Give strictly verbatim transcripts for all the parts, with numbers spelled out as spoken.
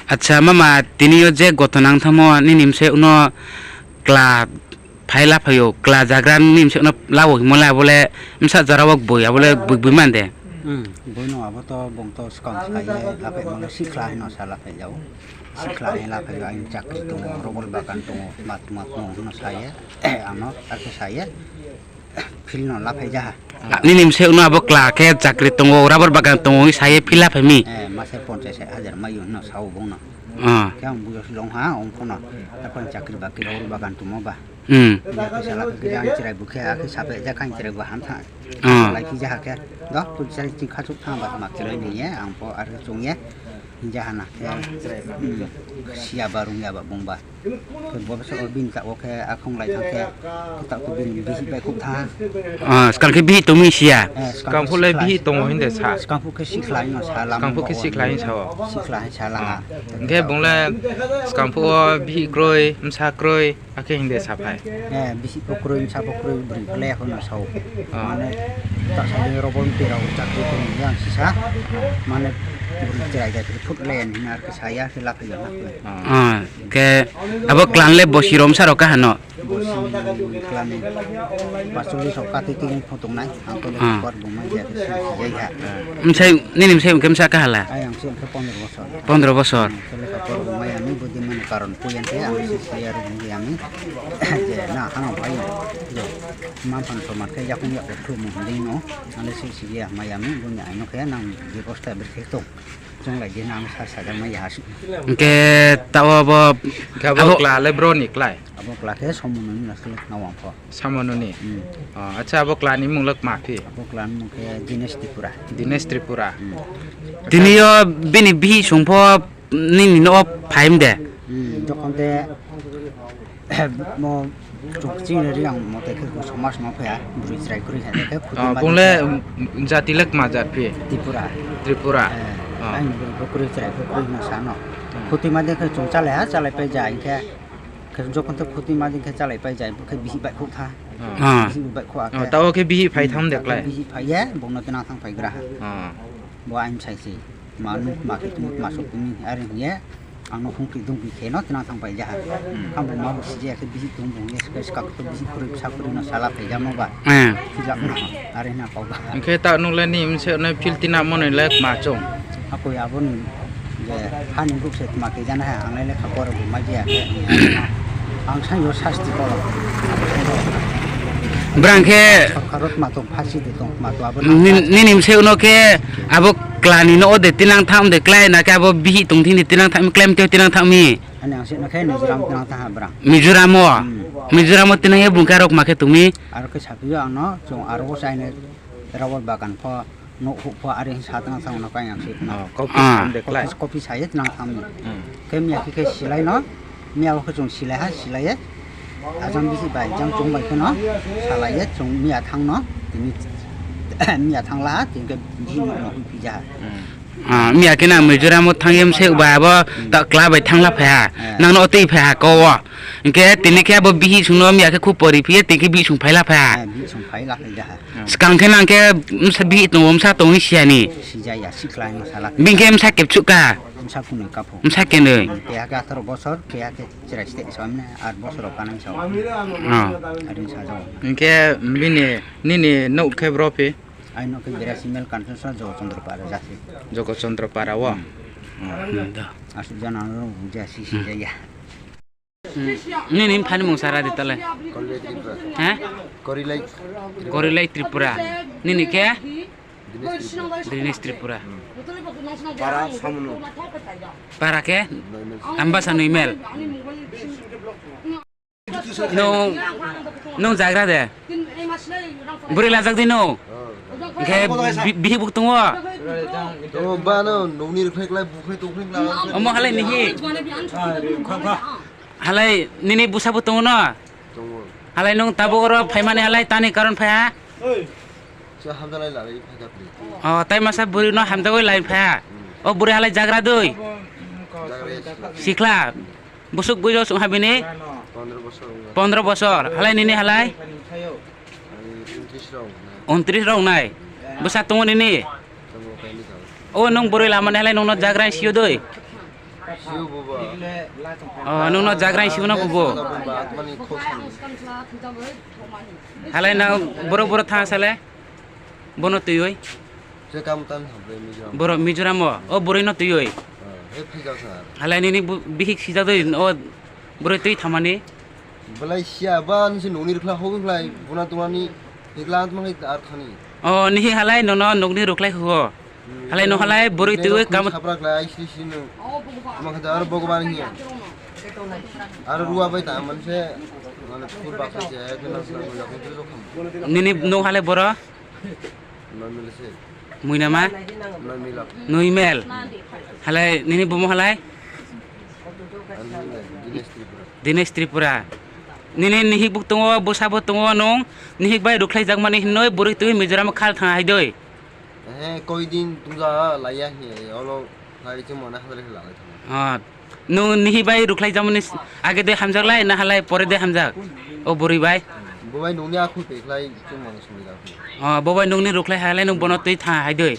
Acha, mama, tini yo je goto nang thanngmo nini bsayouh no kla phai la phai ou, kla zagra nini bsayouh no la wo hingmo le abo le bsa jora wo gboi, abo le gboi gboi man de. Gboi no abo to bung to skang sa ye la phaimo le sikhla hing no sa la phai ja ou. Sikhla hing la phai ou, aini chakri tong ou, rubber bagan tong ou, tma tma tong ou hing no sa ye, ano, ar khe sa ye, field no la phai ja ha. Nini bsayouh no abo kla khe chakri tong ou, rubber bagan tong ou hing sa ye field la phai mi. Mase ponchas hajar mai ou hing no sa ou bung no. Khe ang buyos long ha, ong pho no. Arphuh chakri bakri rubber bagan tongmo ba. Khe sa la phai khe ang chrai bu khe, akhe sa phai ja khe ang chrai bu ham tha. Lai phi ja ha khe. Do, tu chrai ching kha chouh thanng ba ma khe lai ni ye, ang pho ar choung ye. Hing ja ha na khe, siya ba rung ya ba bung ba. Khe bo bsa o bini ta wo khe akhong lai thanng khe, khe ta wo bini bihih baihkhouh tha. Skang khe bihih tong mi si ya? Skang phuh le bihih tong ou hing de sa. Skang phuh khe sikhla hing no sa la. Skang phuh khe sikhla hing sa ou. Sikhla hing sa la ha. Hing khe bung le skang phuh wo bihih kroi, bsa kroi, akhe hing de sa phai. Bihih pho kroi, bsa pho kroi, broi pho le ya kho no sa ou. Mane, ta sa ni rubber tui rao chakri tong ni yang sisa. Mane, broi chrai ja khe phut le ya ni hing ar khe sa ya khe la phai ya na khe. Khe abo kla le bosi rao bsa rao kaha no? Bosi kla ni pacholish rao kati tini pho tong nai. Ang to le khobor bung mai ya khe si ya ha. Bsai, nini bsai ong khe bsa kaha la? Ai ang se ong khe pondro bosor. Pondro bosor. Ang to le khobor bung mai ya mi, budi mani karon poi ya khe ang se si ya ro bung ya mi. Je na hano bai yo. Mma-mpha no soman khe yakoung yag khe khlumo hing dei no. Ang le se si ya mai ya mi, bung ni aino khe nang je bosta ber khe tong. Chounglai di na ang sa sa ja mai ya ha si. Hing khe taoh wo bo, khe abo kla le bro ni klái? Abo kla khe Samonu ni na khe na wang pho. Samonu ni? Acha, abo kla ni mung le kma phi? Abo kla ni mung khe Dinesh Tripura. Dinesh Tripura. Tini yo bini bihih song pho nini no phai mi de? Jokhon de, mo chung chini Reang mote khe somaj no phai ha, broi chrai kroi ha khe, bung le jati le kma jat phi? Tripura. Tripura. Aini broi pho kroi, chrai pho kroi hing no sa no. Khutima dei khe chung chálai ha, chálai pai ja hing khe, khe jokhon to khutima dei khe chálai pai ja, bo khe bihih baihkhouh tha. Bihih baihkhouh a khe. Taoh wo khe bihih phai thanng de klái? Bihih phai ye, bung no tinang thanng phai gra ha. Bo aini bsai se. Ma nung ma khe tong ou, ma souh tong mi, are hing ye, ang no phung kri dungbi khe no tinang thanng phai ja ha. Khang bo ma bo si ja ya khe bihih tong bung ye, ska ska khe bihih kroi bsa kroi no sa la phai ja mo ba. Hijak no, are hing na kau ba. Hing khe taoh nung le nini bsayouh no field tinamo ni le kma choung? Akoi abo ni je ha ni brouh se tma khe ja nai ha, ang le lekha pora bo mai ja ya khe. Ang sa yo sasti kau. Brang khe sorkar wo tma tong, phasi de tong, tma tong abo nini bsayouh no khe abo kla ni no o de tinang thanng de klái, na khe abo bihih tong thing de tinang thanng mi, klái mteo tinang thanng mi? Ani ang se no khe Mizoram tinang thanng ha brang. Mizoram wo? Mizoram wo tinang ye bung khe aro kma khe tong mi? Aro khe saphi yo ang no, chung aro wo se aini rubber bagan pho, nouh huh pho, are hing sa tinang thanng no khe ang se no. Copy sa ye tinang thanng mi. Khe miya khe khe silai no, miya wo khe chung silai ha, silai ye. Ajang bihih bai, jang chung bai khe no, salai ye chung miya thanng no, tini miya thanng la ha, tini khe bihih no no hoihphi ja ha. Miya khe nang Mizoram wo thanng ye bsayouh bai abo ta kla bai thanng la phai ha. Nang no tui phai ha kau wo. Hing khe tini khe abo bihih song no miya khe khu pori phi ye, tini khe bihih song phai la phai ha. Skang khe nang khe bsa bihih tong ou, bsa tong hing si ya ni? Bini khe bsa kebchuh ka? Bsa kenoi. Hing khe bini, nini nouh khe bro phi? Jogo Chondro para wo? Nini mpha ni mung sara di ta le? Korilai Tripura. Nini khe? Dinesh Tripura. Para khe? Ambasa Noimel. Nung, nung zagra de? Buri lajak di nung? Hing khe bihih bu tong ou? Omo halai nini hi? Halai nini bsa bu tong ou no? Halai nung tabuk oro phaimani halai tani karon phai ha? O, tai masa buri no hamjagoi lai phai ha? O buri halai zagra dei? Sikhla. Busuh boi jo sung ha bini? Pondro bosor. Halai nini halai? Untris rao nai. Bsa tong ou nini? O nung buri lamani halai nung no zagra si ou dei? O, nung no jagra si no bubo. Halai na boro boro thanng sa le? Bono tuioi? Boro Mizoram o, o boroi no tuioi? Halai nini bihik sijak dei, o boroi tui thanngmani? Belai siya ba nung se nung ni rukhlai houh khlai, buna tungnani, hikla tma khe ar thani. O, nihi halai nung no nung ni rukhlai houh o. Halai nung halai boroi tuioi kam. Sabra khlai, ai sri sri nung. Ama khe aro Bhagwan hiya. Aro ruwa bai ta man se, mane phul baksa se, ekdom nang se nang nang nang nang. Nini nung halai boro? Muinama? Noimel. Halai nini bumo halai? Dinesh Tripura. Nini nihik bo tong o, bsa bo tong o nung, nihik bai rukhlai jakmani hinoi boroi tui Mizoram khal thanng hai dei. He, koi din tungja laiya hi, olo, lai chungmo na hadra khe lalai thanng. O, nung nihi bai rukhlai jakmani age de hamjak lai, na halai pore de hamjak? O boroi bai? Bo bai nung ni akhu pekhlai chungmo ni sungri jak. O, bo bai nung ni rukhlai halai nung bono tui thanng hai dei.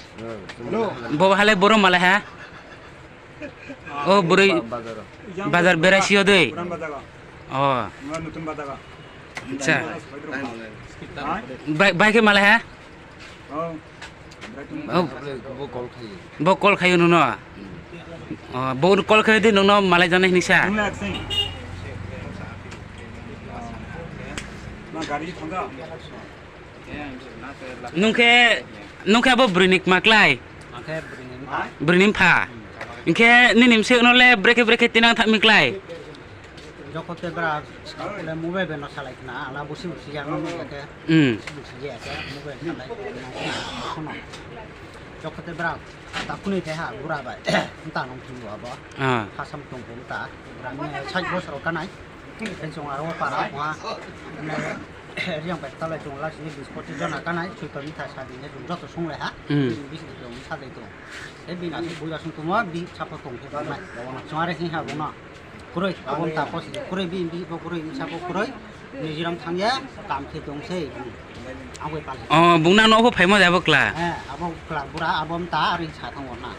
Bo halai boro malai ha? O boroi bazar berasi yo dei. O. Acha. Bai khe malai ha? Bo call khai o nung no? O, bo call khai dei nung no malai janai hini sa. Nung khe, nung khe abo broi ni kma klái? Broi ni mpha. Hing khe nini bsayouh no le brekhe brekhe tinang thanng mi klái? Jokote bra skang le mobile bai no salai khna, ala busi busi ya no ya khe. Busi busi ya khe mobile salai khna, no khna. Jokote bra takhunoi thai ha bura bai, mta nung thing bo abo. Khasam tong pho mta, bura ni sait bosor kanai. Khe chung aro para ha, Riang bai talai chung last ni bis pochis jona kanai, suitor ni tha sa di hing ye chung joto sunglai ha. Bini bihih tong, sajai tong. Khe bini aswk buja sung tongmo, bihih sapho tong khe tongnai. Chung are hing ha bung no. Kroi, abo mta pho si, kroi bini bihih pho kroi, bsa pho kroi, Mizoram thanng ye kam khe tong sei. Abo pal. O, bung nang no pho phaimo de abo kla? Abo kla bura, abo mta are sa thanng o na.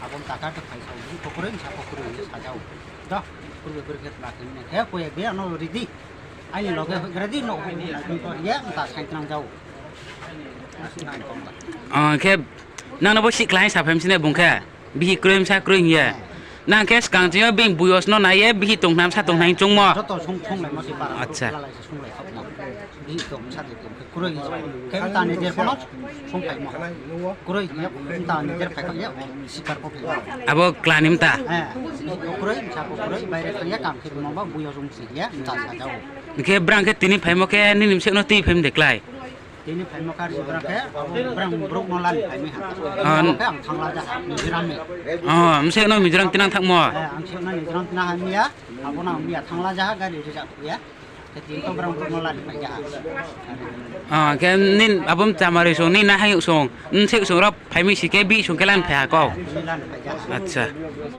Abo mta kha khe phai sa, bihih pho kroi, bsa pho kroi hing ye sa ja ou. Do, kroi bai kroi khe tma khe mine khe, koi ye be ano ready. Aini loge hoih gra di, nouh hoih gra di, ye mta saingnang ja ou. O, khe nang no bo sihkhlai sa phai mi sine bung khe, bihih kroi bsa kroi hing ye. Nang khe skang ching yo bini buyos no nai ye bihih tong khna bsa tong khna hing choungmo. Joto sung, sunglaimo se para, acha, lalai se sunglai khaohmo. Bihih tong bsa de tong khe kroi hing khe mta ni jer pho no sungphaimo. Kroi hing ye mta ni jer phai kha ye, sikar pho phai. Abo kla ni mta? Bihih pho kroi, bsa pho kroi, baire thanng ye kam khe tongmo ba buyos ong si ye mta sa ja ou. Hing khe brang khe tini phaimo khe nini bsayouh no tui phai mi de klái? Tini phaimo kar se brang khe, abo brang brouh no lani phai mi ha. Khe ang thanngla ja ha, Mizoram ni. O, bsayouh no Mizoram tinang thanngmo? Ang bsayouh no Mizoram tinang ha mi ya, abo no ang mi ya thanngla ja ha, gari reserve ya. Khe tini to brang brouh no lani phai ja ha. O, khe nini abo mta mari song, nini nahayouh song, bsayouh song rao phai mi si khe bihih song khe lani phai ha kau? Acha.